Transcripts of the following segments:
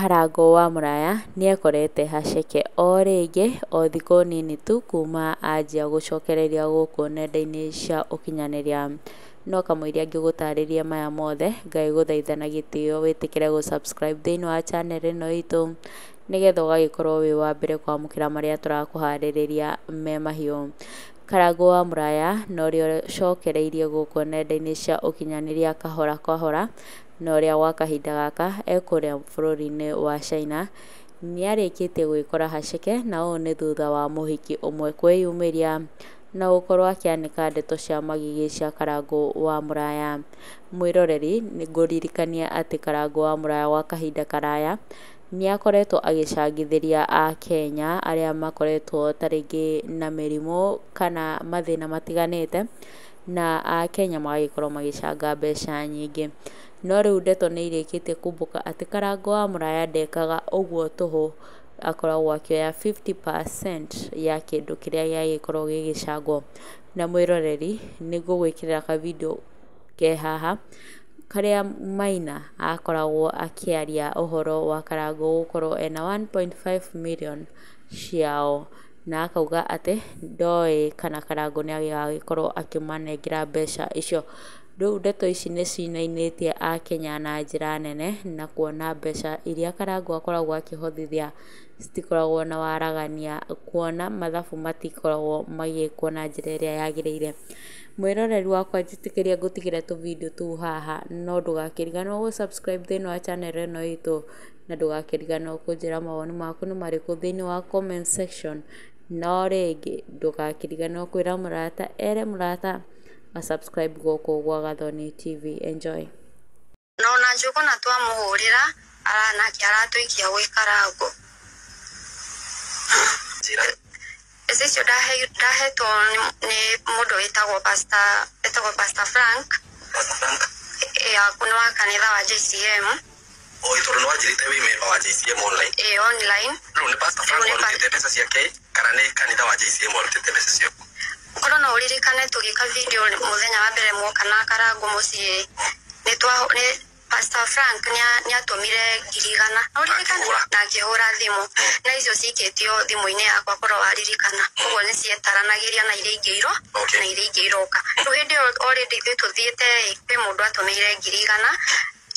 Karangũ wa Mũraya nĩekorete haceke o rĩngĩ o thikũ nini tu kuma anjia gũcokereria gũkũ nenda-inĩ cia ũkinyanĩria. No kamũira ngĩgũtarĩria maya mothe, ngagĩgũthaitha na gĩtĩo wĩtĩkĩre gũ subscribe thĩinĩ wa channel ĩno itũ, nĩgetha ũgagĩkorwo wĩ wa mbere kwamũkĩra marĩa tũrakũharĩrĩria me mahiũ. Karangũ wa Mũraya na ũrĩa ũcokereirie gũkũ nenda-inĩ cia ũkinyanĩria kahora kahora, na ũrĩa gwa kahinda gaka e kũrĩa bũrũri-inĩ wa China, nĩarĩkĩtie gwĩkora haceke, na ũũ nĩ thutha wa mũhiki ũmwe kwĩyumĩria na gũkorwo akĩanĩka ndeto cia magigi cia Karangũ wa Mũraya. Mwĩroreri, nĩngũririkania atĩ Karangũ wa Mũraya gwa kahinda karaya nĩakoretwo agĩcangithĩria Akenya arĩa makoretwo ta rĩngĩ na mĩrimũ kana mathĩna matiganĩte, na Akenya magagĩkorwo magĩcanga mbeca nyingĩ. No rĩu ndeto nĩ irĩkĩtie kumbũka atĩ Karangũ wa Mũraya ndekaga ũguo tũhũ, akoragwo akĩoya 50% ya kĩndũ kĩrĩa gĩagĩkorwo gĩgĩcangwo. Na mwĩroreri, nĩngũgwĩkĩrĩra ka video ke haha, karĩa Maina akoragwo akĩaria ũhoro wa Karangũ gũkorwo ena 1.5 million ciao, na akauga atĩ ndoĩ kana Karangũ nĩ agagĩkorwo akĩmanengera mbeca icio. Rĩu ndeto ici nĩ cinainĩtie Akenya na njĩra nene, na kuona mbeca iria Karangũ akoragwo akĩhothithia citikoragwo na waragania, kuona mathabu matikoragwo magĩkwo na njĩra ĩrĩa yagĩrĩire. Mwĩroreri wakwa, njĩtĩkĩria ngũtigĩre tũ video tũu haha, no ndũgakĩriganĩrwo gũ subscribe thĩinĩ wa channel ĩno itũ, na ndũgakĩriganĩrwo kũnjĩra mawoni maku nĩ marĩkũ thĩinĩ wa comment section. No rĩngĩ ndũgakĩriganĩrwo kwĩra mũrata ere mũrata a subscribe gũkũ gwa Gathoni TV. Enjoy. Na ona Njũgũna twamũhũrĩra nake aratũikia gwĩ Karangũ. Mbeca icio ndahetwo nĩ mũndũ wĩtagwo Pastor Frank. Nĩ wa kanitha wa JCM. Oi, tondũ nĩ wanjĩrĩte wĩ member wa JCM online. Ĩĩ, online. Rĩu nĩ Pastor Frank warutĩte mbeca ciake kana nĩ kanitha wa JCM warutĩte mbeca ciaku? Korwo no ũririkane tũgĩka video mũthenya wa mbere mwoka na Karangũ mũciĩ, nĩ Pastor Frank nĩatũmire 100,000. Ũririkane? Na akĩhũra thimũ. Na icio cikĩtio thimũ-inĩ yakwa korwo waririkana. Koguo nĩ cietaranagĩria na iria ingĩ na iria ingĩ iroka. Rĩu hĩndĩ ĩyo already ithuĩ tũthiĩte ĩ, kwĩ mũndũ atũmĩire 100,000.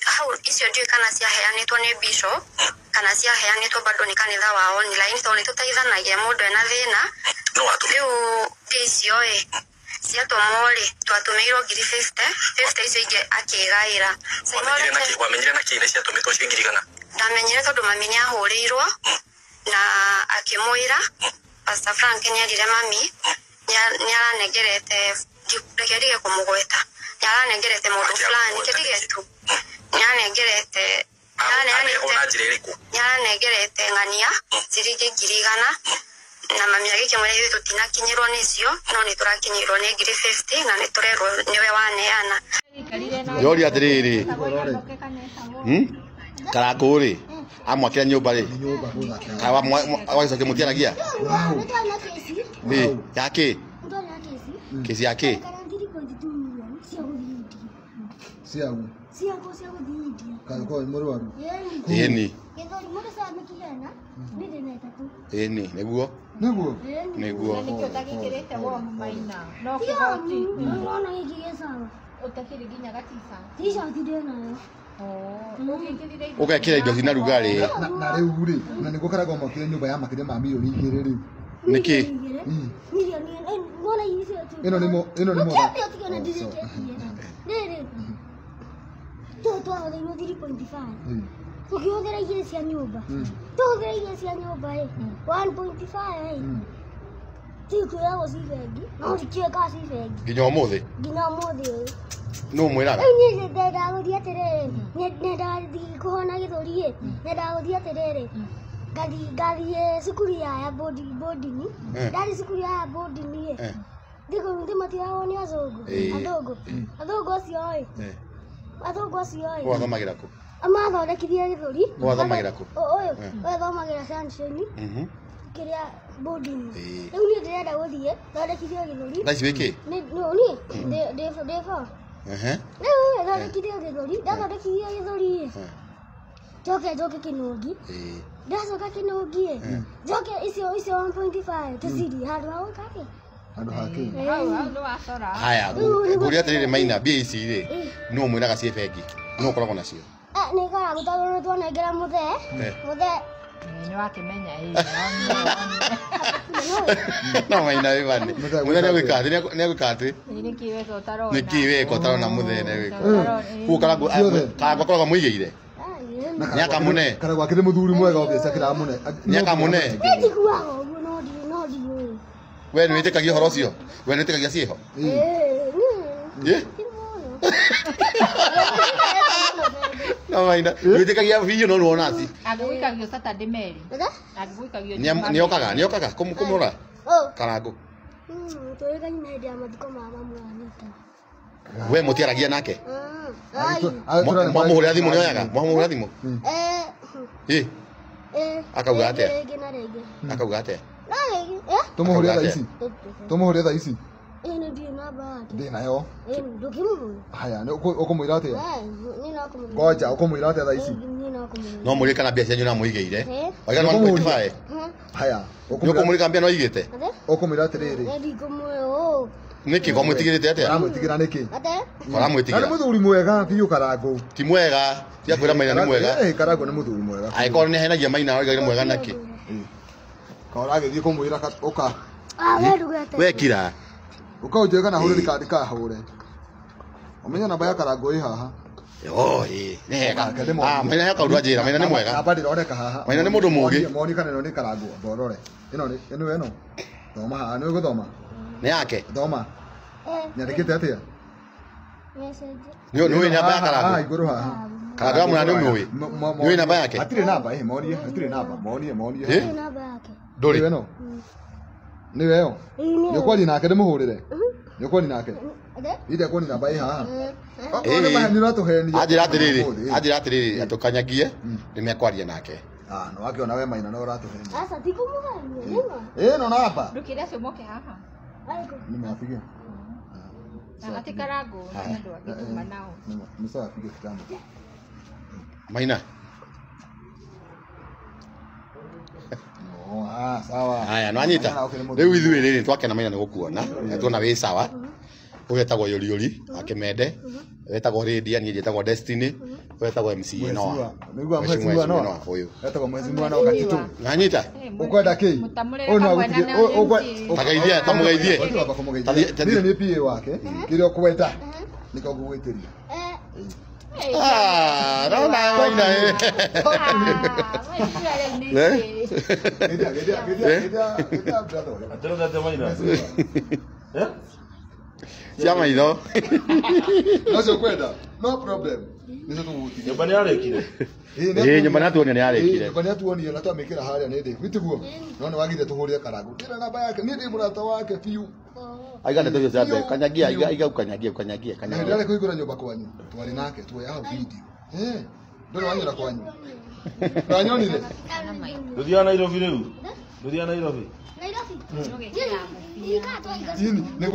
Hau icio ndiũĩ kana ciaheanĩtwo nĩ bishop kana ciaheanĩtwo bado nĩ kanitha wa online, tondũ nĩtũteithanagia mũndũ ena thĩna. Rĩu mbia icio ĩ ciatũmwo rĩ, twatũmĩirwo 50,000, 50 icio ingĩ akĩgaĩra. Wamenyire na kĩ nĩ ciatũmĩtwo cio 100,000? Ndamenyire tondũ mami nĩahũrĩirwo na akĩmwĩra Pastor Frank nĩerire mami nĩaranengerete, reke ndige kũmũgweta, nĩaranengerete mũndũ fulani, kĩndige tu, nĩaranengerete nĩaranengerete ng'ania ciringi 100,000, na mami agĩkĩmwĩra ithuĩ tũtinakinyĩrwo nĩcio, no nĩtũrakinyĩrwo nĩ 50,000 na nĩtũrerwo nĩwe waneana. Njoria atĩrĩrĩ, Karangũ rĩ amwakĩra nyũmba rĩ, wagĩcokia mũtiaragia ya kĩ kĩci ya kĩ ĩni ĩni nĩguo nĩguo ũgekĩra indo cina rugarĩ. Na rĩu rĩ, na nĩguo Karangũ amwakĩire nyũmba ya makĩria ma 2 mirioni rĩu. Nĩkĩ? Ĩno nĩ ĩno nĩ twahũthĩirwo 3.5 tũkĩhũthĩra igĩrĩ cia nyũmba, tũhũthĩra igĩrĩ cia nyũmba ĩ 1.5 ĩ tikwĩragwo ci bengi, no ndikĩũĩ kana ci bengi nginya ũmũthĩ. Nginya ũmũthĩ ũyũ. Nũ mwĩraga? Rĩu niĩ ndendaga gũthiĩ atĩrĩrĩ, nyendaga gũthiĩ kũhona gĩthũri ĩ, nyendaga gũthiĩ atĩrĩrĩ, ngathiĩ cukuru ya boarding, ndathiĩ cukuru ya boarding ĩ, thikũ matioyagwo nĩ athũngũ, athũngũ acio ĩ, athũngũ acio ĩ. Wathomagĩra kũ? Mathondekithie gĩthũri. Wathomagĩra kũ? Ũyũ thomagĩra Sunshine kĩrĩa boarding. Rĩu niĩ ndĩrenda gũthiĩ thondekithio gĩthũri. Thaa ici wĩ kĩ? Niĩ ndĩ four. Rĩu thondekithio gĩthũri, ndathondekithio gĩthũri ĩ, Njoke njoke Kĩnũngi. Ĩĩ. Ndacoka Kĩnũngi ĩ. Njoke icio icio 1.5 tũcirie handũ ha gwĩka atĩa? Handũ ha kĩ? Hau hau nĩ wacora. Haya, ngũria atĩrĩrĩ Maina, mbia ici rĩ, nũ mwĩraga ciĩ bengi? Nũ ũkoragwo nacio? Eh, nĩ Karangũ tondũ nĩ twanengera mũthee. Eh. Mũthee. Nĩ wakĩmenya ĩ. No Maina wĩ bani. Mũthee Mũthee nĩegwĩka atĩ, nĩegwĩka atĩ. Nĩ kĩ weka ũtarona. Nĩ kĩ weka ũtarona mũthee nĩegwĩka. Ũtarona. Koguo Karangũ Ciothe. Karangũ akoragwo amũigĩire. Nĩakamũne. Karangũ akĩrĩ mũthuri mwega obviously akĩramũne. Nĩakamũne. Niĩ njiguaga ũguo no ndiũĩ. We nĩwĩtĩkagia ũhoro ũcio? We nĩwĩtĩkagia ciĩho? Ĩĩ, niĩ Ĩ? ti mũno. No Maina, nĩwĩtĩkagia biũ no nĩwona ci. Angĩgũikagio Saturday Mary. Mũthee? Angĩgũikagio Nĩokaga, nĩokaga kũmũrora Oh. Karangũ. Tũrĩkaine hĩndĩ ya mathiko ma mamu wa Anita. We mũtiaragia nake? Ai. Mwamũhũrĩra thimũ nĩoyaga? Mwamũhũrĩra thimũ? Eh, Ĩ? eh. Akauga atĩa? Rĩngĩ na rĩngĩ. Akauga atĩa? No rĩngĩ. Eh? Tũmũhũrĩre thaa ici. Tũmũhũrĩre thaa ici. Ĩ nĩ ndiũĩ namba yake. Ndĩ nayo. Ĩ ndũkĩmũhũra. Haya, ũkũmwĩra atĩa? Eh, niĩ no kũmũhũra. Ngoja, ũkũmwĩra atĩa thaa ici? Niĩ no kũmũhũra. No mũrie kana mbia cianyu namũigĩire. Eh? Waiga nĩ 1.5. Haya, Nĩ ũkũmũrĩka mbia no aigĩte? Atĩa? ũkũmwĩra atĩrĩrĩ. Nĩ ndikũmũĩ ũũ. Nĩkĩ kwa mwĩtigĩrĩte atĩa? Ũramwĩtigĩra nĩkĩ? Atĩa? Kwa Na nĩ ũramwĩtigĩra? mũthuri mwega biũ Karangũ. Ti mwega. Tiga kwĩra Maina nĩ mwega. Eh, Karangũ nĩ mũthuri mwega. Angĩkorwo nĩ ahenagia Maina oiga nĩ mwega nakĩ? Ka ũragĩthiĩ kũmwĩra ũka. Ah, we ndũgete. We kira. Ũka ũnjĩre kana hũre ndikahũre. Ũmenye namba ya Karangũ ĩ haha. Oh, ĩ, nĩ hega. Reke ndĩmonie. Ah, Maina he kaũndũ anjĩra, Maina nĩ mwega. Namba ndĩroneka haha. Maina nĩ mũndũ mũũgĩ. Monie kana ĩno nĩ Karangũ. Amba ũrore. Ĩno nĩ ĩno ĩno. Thoma haha, nĩ ũgũthoma. Nĩ yake. Thoma. Eh, Nyandĩkĩte atĩa? message. Nĩ ũĩ namba ya Haha Karangũ? igũrũ haha. Karangũ wa Mũraya nĩ ũmĩũĩ? Nĩ ũĩ namba yake? Hatirĩ namba, ĩ monie, hatirĩ namba, monie, monie. Ĩ? Ndiũĩ namba yake. Ndũrĩ. Nĩwe ĩno? Nĩwe ĩyo? Ĩ nĩ Nĩ ũkwaria nake ndĩmũhũrĩre? Nĩ ũkwaria nake? Atĩa? Inde kuoni namba ĩ haha. Eh, Okorwo nĩ maheni ũratũhenia. Anjĩra atĩrĩrĩ, Ũmũthĩ, ĩ. anjĩra atĩrĩrĩ, atũkanyagie nĩmekwaria nake. Ah, no wakĩona we Maina no ũratũhenia. Aca tikũmũhenia, nĩ ma. Ĩno namba. Ndũkĩre acio moke haha. Arĩkũ? Nĩ mwapiga. Na ti Karangũ nĩ andũ angĩ tuma nao. Mshapiga kitambo. Maina. Oh, ah, sawa. Haya, no anyita. Maina, okay, nĩ mũthuri. Rĩu ithuĩ rĩrĩ twakena Maina nĩ gũkuona. Na tuona wĩ sawa. Ũyũ etagwo Yũriyũri wa Kĩmende. Wetagwo Rĩndia, niĩ njĩtagwo Destiny. Ũyũ etagwo MCA Noah. Nĩguo Mheshimiwa mheshimiwa Noah. Ũyũ. Etagwo mheshimiwa Noah Gatitũ. Nanyita? Ũkwenda kĩ? Mũtamũrĩre Ũyũ no kamwe agũtige- na MC. Tageithie, tamũgeithie. Wamba kũmũgeithia. Tathi- Niĩ nĩ PA wake. Kĩrĩa ũkwenda nĩkĩo ngũgwĩtĩria. Eh, Ah, naona Maina. Ah, mheshimiwa rĩu nĩ Eh? kĩ? Geithia, geithia, geithia, geithia, geithia brother ũrĩa. Atĩrĩ Maina. Eh? Cia maitho. Nocio ũkwenda? No problem. Nĩcio tũgũgũtigia. Nyũmba nĩarĩkire. Ĩĩ, nyũmba nĩatuonia nĩarĩkire. Ĩĩ, nyũmba nĩatuonia na twamĩkĩra harĩa nĩ ndĩku. Tiguo? No nĩwagire tũhũrĩre Karangũ. Ndĩna namba yake. Niĩ ndĩ mũrata wake biũ. Aiga ndeto icio cia mbere. Kanyagia, aiga aiga ukanyagie, ukanyagie, Na hĩndĩ kanyagia. ĩrĩa kũhingũra nyũmba kwanyu twarĩ nake tuoya hau video. Eh, ndũrĩ wanyona kwanyu. Ndwanyonire? Ndũthiaga Nairobi rĩu? Ndũthiaga Nairobi? Nairobi. Ndũgekĩra ngũbia. Ndikaa twainga Ini, nĩ